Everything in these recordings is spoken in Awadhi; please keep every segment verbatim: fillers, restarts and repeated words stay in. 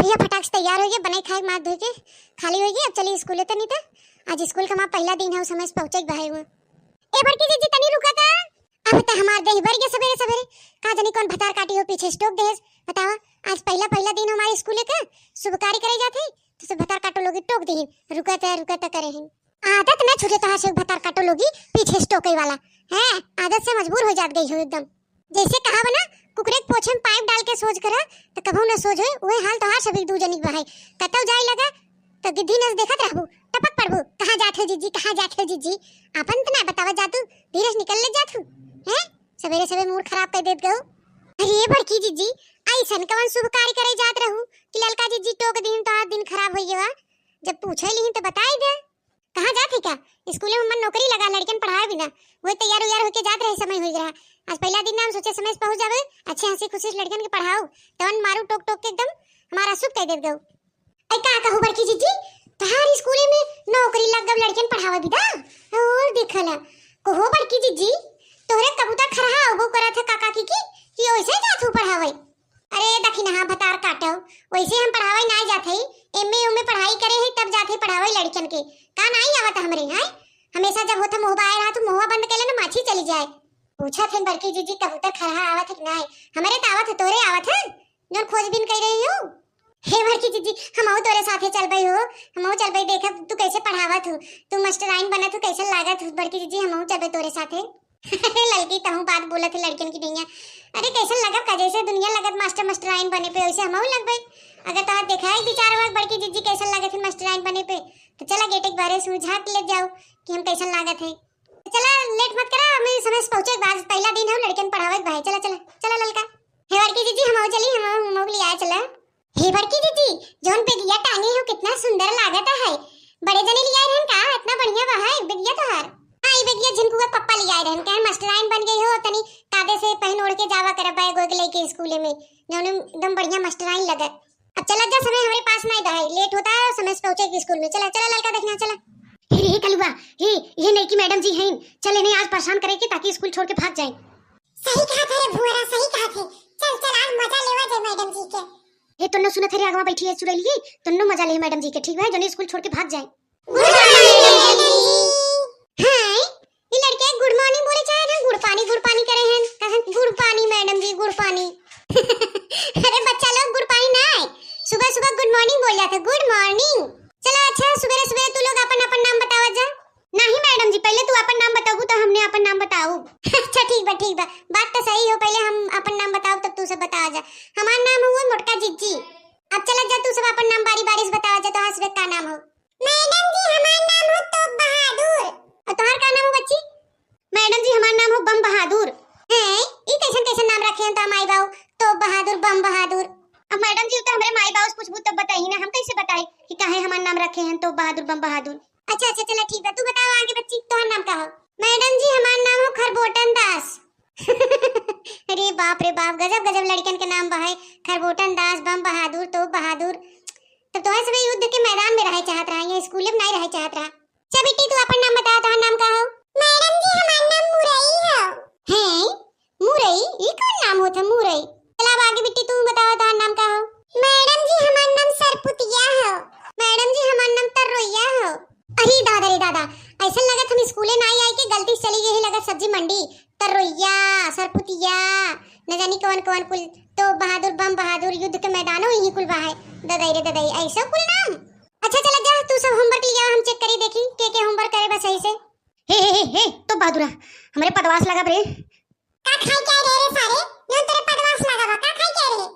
या फटाक से तैयार होइगे, बनाई खाए, माथ धोइके खाली होइगे। अब चली स्कूले तनी त। आज स्कूल का हमार पहिला दिन है, समय से पहुँचे के भाई हुआ। ए बड़की जिज्जी, तनी रुका ता। अब त हमार देह बर गया सबेरे सबेरे। का जानी कौन भतार काटी हो, पीछे से टोक देहेस। बतावा, आज पहिला, पहिला दिन हमारे स्कूले का, शुभकारी करे जात है, तो सब भतार काटो लोग टोक देहिन, "रुका ता, रुका ता" करे हिन। आदत ना छूटे तोहार से भतार काटो लोगी पीछे से टोके वाला। हैं, आदत से मजबूर हो जात गई हो एकदम। जैसे कहा बना, कुकरे के पोछे में पाइप डाल के सोज करा, तो कबहू ना सोज होए, वही हाल तोहार सभी दू जनी के बहाई। कतौ जाए लगा, तो गिद्धी नस देखत रहबू, टपक पड़बू, "कहाँ जात हो जिज्जी, कहाँ जात हो जिज्जी?" आपन त ना बतावा जातू, धीरे से निकल ले जात हूँ। हैं, सवेरे सवेरे मूड खराब कर देत गऊ। अरे बड़की जिज्जी, ऐसन कवन शुभ कार्य करे जात रहू कि ललका जिज्जी टोक दीन, तोहार दिन खराब हो गया? जब पूछे लिहिन तो बताई दे। कहाँ जात है का? स्कूले में मन नौकरी लगा, लड़कन पढ़ाए बिना। वही तैयार उयार होके जात रहे, समय हो गया। आज पहला दिन ना, हम सोचे समय से पहुँच जावे, अच्छे हंसी खुशी से लड़कन के पढ़ाओ, तवन मारू टोक टोक के एकदम हमारा शुभ कह देत गऊ। ऐ का कहू बड़की जिज्जी, तोहार स्कूले में नौकरी लग गब, लड़कन पढ़ावे बिदा। और देखला, कहो बड़की जिज्जी, तोहरे कबूतर खरहा अबो करत है काका की, की, कि ओइसे जात हूँ पढ़ावे? अरे दखिनहा भतार काटो, वैसे हम पढ़ावे ना जात हई, एमए उमे पढ़ाई करे हई तब जात हई पढ़ावे लड़कन के। का नाई आवत हमरे, हैं? हमेशा जब होत मुँह बाहर रहा तो मुँहवा बंद कर लेना, माछी चली जाए। पूछत हन बड़की जिज्जी कबूतर खरहा आवत है कि नाई? हमरे त आवत है, तोरे आवत है? जौन खोजबीन कइ रही हूँ। हे बड़की जिज्जी, हमहू तोरे साथे चलबई हो, हमहू चलबई, देखब तू कैसे पढ़ावत हूँ, तू मास्टराइन बनत हूँ, कैसन लागत हूँ बड़की जिज्जी, हमहू चलबई तोरे साथे। ललकी तहूँ बात बोलत है लड़कन की नैया। अरे कैसन लगब का, जैसे दुनिया लगत मास्टर मास्टराइन बने पे, वैसे हमहू लगबई। अगर तोहार देखाई विचार हुआ बड़की जिज्जी कैसन लगत है मास्टराइन बने पे, तो चला गेटे के बारे से झाँक ले जाओ कि हम कैसन लागत है। चला, लेट मत करा, हमें समय से पहुँचे के बाद, पहला दिन है, लड़कन पढ़ावे के भाई। चला, चला, चला ललका। हे बड़की जिज्जी, हम आओ चली, हम आओ, हम आओ लिया चला। हे बड़की जिज्जी, जौन बेगिया टांगे हो, कितना सुंदर लागत है। बड़े जने लिया रहन का, इतना बढ़िया बा है बेगिया तोहार। हाँ, ई बेगिया झिनकुआ पप्पा लिया रहन, कहे मास्टराइन बन गई हो, तनी कादे से पहन ओढ़ के जावा कर बैग वैग लेके स्कूले में, जौन एकदम बढ़िया मास्टराइन लगत। अब चला जा, समय हमरे पास नहीं रहे, लेट होता है, समय से पहुँचे स्कूल में। चला, चला ललका देखना, चला। हे रे कलुआ, हे, ये नई की मैडम जी हैं, चल इन्हें आज परेशान करे के ताकि स्कूल छोड़ के भाग जाए। सही कहा थे रे भुअरा, सही कहा थे। चल, चल, आज मजा लेवा जाए मैडम जी के। हे तन्नो सुनत है रे, आगवा बैठी है चुड़ैलिए, तन्नो मजा ले मैडम जी के, ठीक बा, जने स्कूल छोड़ के भाग जाए। Good morning, मैडम जी। हाय, ई लड़के good morning बोले चाहे ना, गुड़ पानी, गुड़ पानी करे हैं, कहे, "गुड़ पानी मैडम जी, गुड़ पानी।" अरे बच्चा लोग, गुड़ पानी ना है, सुबह सुबह good morning बोल जाते, good morning। चला अच्छा, सुबेरे सुबेरे तू लोग अपन अपन नाम बतावा जा। नहीं मैडम जी, पहले तू अपन नाम बताबू तो हमने अपन नाम बताऊ। अच्छा ठीक बा, ठीक बा, बात तो सही हो, पहले हम अपन नाम बताओ तब तू सब बता जा। हमार नाम हुआ मोटका जिज्जी। अब चला जा, तू सब अपन नाम बारी बारी से बतावा जा, तोहार सबे का नाम हो? मैडम जी, हमार नाम हो तोप बहादुर। और तोहार का नाम हो बच्ची? मैडम जी, हमार नाम हो बम बहादुर। हैं, ई कैसन कैसन नाम रखे हैं तो माई बाऊ, तोप बहादुर, बम बहादुर। अब मैडम जी, तो हमरे माई बाऊ से पूछबू तब बताई ना, हम कैसे बताई कि काहे हमार नाम रखे हैं तोप बहादुर, बम बहादुर? अच्छा अच्छा, चला ठीक बा, तू बताओ आगे बच्ची, तोहार नाम का हो? मैडम जी, हमार नाम हो खरबोटन दास। अरे बाप रे बाप, गजब गजब लड़कन के नाम बा है, खरबोटन दास, बम बहादुर, तोप बहादुर। तब तोहरे सबे युद्ध के मैदान में रहे चाहत रहा, यहाँ स्कूल में नहीं रहे चाहत रहा। अच्छा बिट्टी, तू अपन नाम बता, तोहार नाम का हो? मैडम जी, हमार नाम मुरई हो। हैं? मुरई? ई कौन नाम होत है, मुरई? चला अब आगे बिट्टी, तू बताओ, तोहार नाम का हो? मैडम जी, हमार नाम सरपुतिया हो। मैडम जी, हमार नाम तर्रोइया हो। अरे दादा रे दादा, ऐसा लगत हम स्कूले ना आई, आई के गलती से चली गई, लगत सब्जी मंडी। तर्रोइया, सरपुतिया, न जानी कौन कौन कुल, तोप बहादुर, बम बहादुर, युद्ध के मैदानो यही कुल बा है। ददाई रे ददाई, ऐसा कुल नाम। अच्छा चला जा, तू सब होमवर्क लिया, हम चेक करी, देखी के के होमवर्क करे बा सही से। हे हे हे हे, तोप बहादुरा, हमरे पदवास लगा रे। का खाई के आए रहे रे सारे, जौन तोरे पदवास लगा बा, का खाई के आए रहे?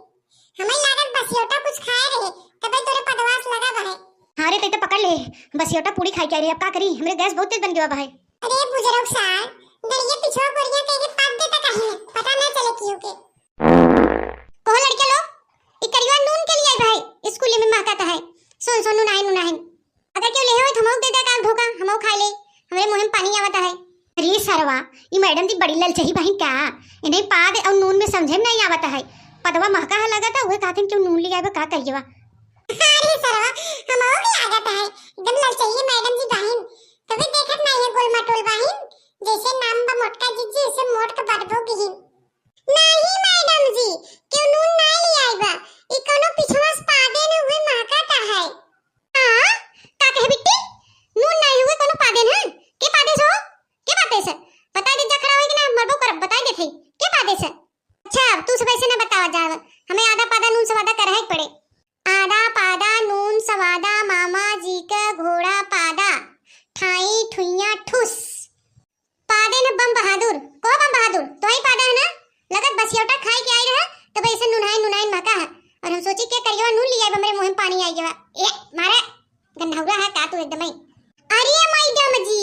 हमें लागत बसियोटा कुछ खाए रहे, तबे तोरे पदवास लगा बा है। हाँ रे, तै तो पकड़ ले, बसियोटा पूरी खाई के आए रहे, अब का करी, हमरे गैस बहुत तेज बन गया बा है। अरे बुजुर्ग सार, गड़िया पिछवा गोरिया कह के पाद देता काहे, पता ना चले कियो के। कहो लड़के लोग, ई करिया नून के लिए आई भाई, स्कूल में महकता है। सुन सुन, नून आई, नून आई। अगर क्यों ले हो तो हमहू दे दे का धोखा, हमहू खा ले, हमरे मुंह में पानी आवता है। अरे सरवा, ई मैडम जी बड़ी ललचही बहिन का? इन्हें पाद और नून में समझे में नहीं आवता है। पदवा महका है लगता, वह कहते क्यों नून ले आवे का करिएवा। अरे सरवा, हमहू भी लागत है, एकदम ललचही मैडम जी बहिन। कभी देखत नहीं है गोल मटोल बहिन, जैसे नाम बा मोटका जिज्जी, ऐसे मोट के बदबू गिहिन। नाही मैडम जी, क्यों नून ना ले आई बा? ई कोनो पिछवा से पादे न अरे नून लिया, हमरे मुँह में पानी आई गवा। ए, मारे गंधौरा है का तू एकदम ही? अरे मैडम जी,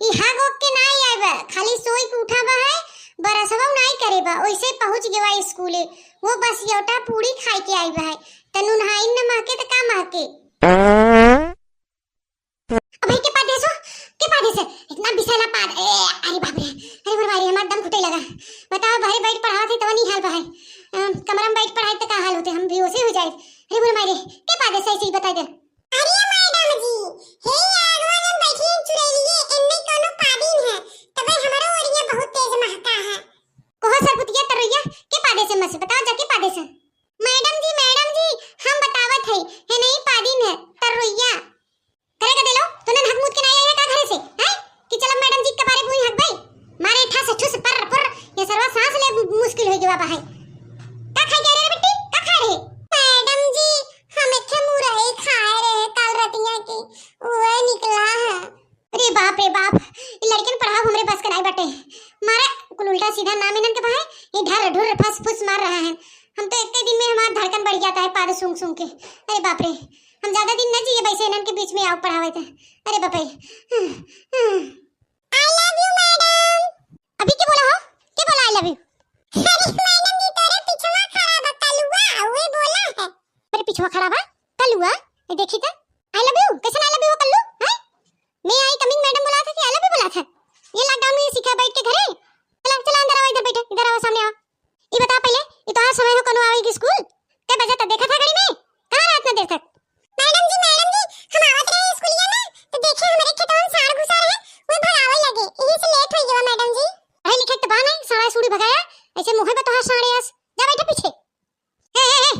ई हग ओग के ना आइब, खाली सोई के उठा बा है, बरसवा नाई करे बा, ओइसे पहुँच गवा स्कूले, वो बस योटा पूरी खाई के आइब है, त नुनहाई न महके त का महके? अबे के पादे सो, के पादे से, इतना बिसाला पाद, ए, अरे बाप रे, अरे मोर मारी, हमार दम घुटे लगा। बताओ, बाहरे बैठ पढ़ावत है, तवन ई हाल बा है। अम, कमरा में बैठ पढ़ाई त का हाल होते, हम बेहोशे हो जाए। अरे मोर मारी, के पादे से ऐसे ही बताई दे। अरे मैडम जी, हे आगवा में बैठी चुड़ैलिए, एन्ने कोनो पादिन है, तबे हमरो ओरिया बहुत तेज महका है। कोहो सरपुतिया तरोइया, के पादे से मसे, बताओ जा के पादे से। मैडम जी, मैडम जी, हम बतावत है, हे नहीं पादिन है, तरोइया। करे का देलो, तूने हक मूत के ना आया है का घरे से, हैं? कि चलो मैडम जी के कपारे बुई हक भाई, मारे ठस ठुस पर पर, ये सरवा सांस ले मुश्किल हो गया बा है। का खाई जा रहे रे बिट्टी, का खा रहे? मैडम जी, हम एक ठे मुरई खाए रहे काल रतिया की, उहे निकला है। अरे बाप रे बाप, ई लड़कन पढ़ाओ हमरे बस के नाई बाटे। मारे कुल उल्टा सीधा नाम इनन के भाई, ये ढर ढुर फस फुस मार रहा है। हम तो एक दिन में हमार धड़कन बढ़ जाता है पाद सूंघ सूंघ के। अरे बाप रे, हम ज्यादा दिन न जिए वैसे इनन के बीच में आओ पढ़ावे थे। अरे बाप रे। I love you मैडम। अभी के बोला हो? के बोला I love you? अरे मैडम जी तोरे पिछवा खड़ा बा कलुआ, उहे बोला है। अरे पिछवा खड़ा बा कलुआ, ये देखी त I love you, कैसन I love you हो कल्लू? हैं? May I coming मैडम बोला था कि I love you बोला था? ये लॉकडाउन में ये सीखा बैठ के घरे। चला चला अंदर आओ, इधर बैठे, इधर आओ, सामने आओ। ई बता पहले, ई तोहार समय हो कनो आवे के स्कूल? कै बजे तक देखा था घड़ी में? कहाँ रहा इतना देर तक? मैडम जी, मैडम जी, हम आवत रहे स्कूलिया में, तो देखे हमरे खेतवा में साँड़ घुसा रहे, वो भगावे लगे, यही से लेट हो गया मैडम जी। पढ़े लिखे तो बा नहीं, साँड़ा सूड़ी भगाया, ऐसे मुँहे पे तोहार साँड़े अस। जा बैठे पीछे। ए, ए, ए,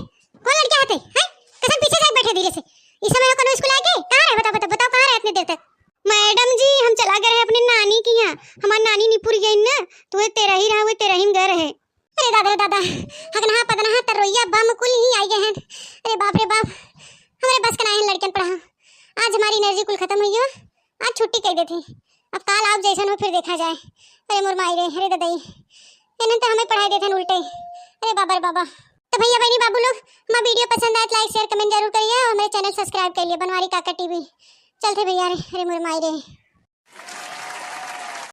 कौन लड़का हते, हैं? कैसन पीछे जाके बैठे धीरे से? इस समय हो कनो स्कूल आके? कहाँ रहे? बताओ, बताओ, बताओ, कहाँ रहे इतनी देर तक? मैडम जी, हम चला गए रहे अपने नानी के यहाँ। हमार नानी निपुर गई ना, तो वे तेरही रहा, वे तेरही में गए रहे। अरे दादा रे दादा, हगनहा पदनहा तरोइया बम कुल ही आई गए हैं। अरे बाप रे बाप, हमरे बस के ना है लड़कन पढ़ा। आज हमारी एनर्जी कुल खत्म हुई हो, आज छुट्टी कह देते। अब काल आप जैसन हो फिर देखा जाए। अरे मोर माई रे, अरे ददई, इन्हन तो हमें पढ़ाई देते हैं उल्टे। अरे बाबा रे बाबा। तो भैया बहनी बाबू लोग, हमारा वीडियो पसंद आए तो लाइक शेयर कमेंट जरूर करिए और हमारे चैनल सब्सक्राइब कर लिए बनवारी काका टीवी। चलते भैया रे, अरे मोर माई रे।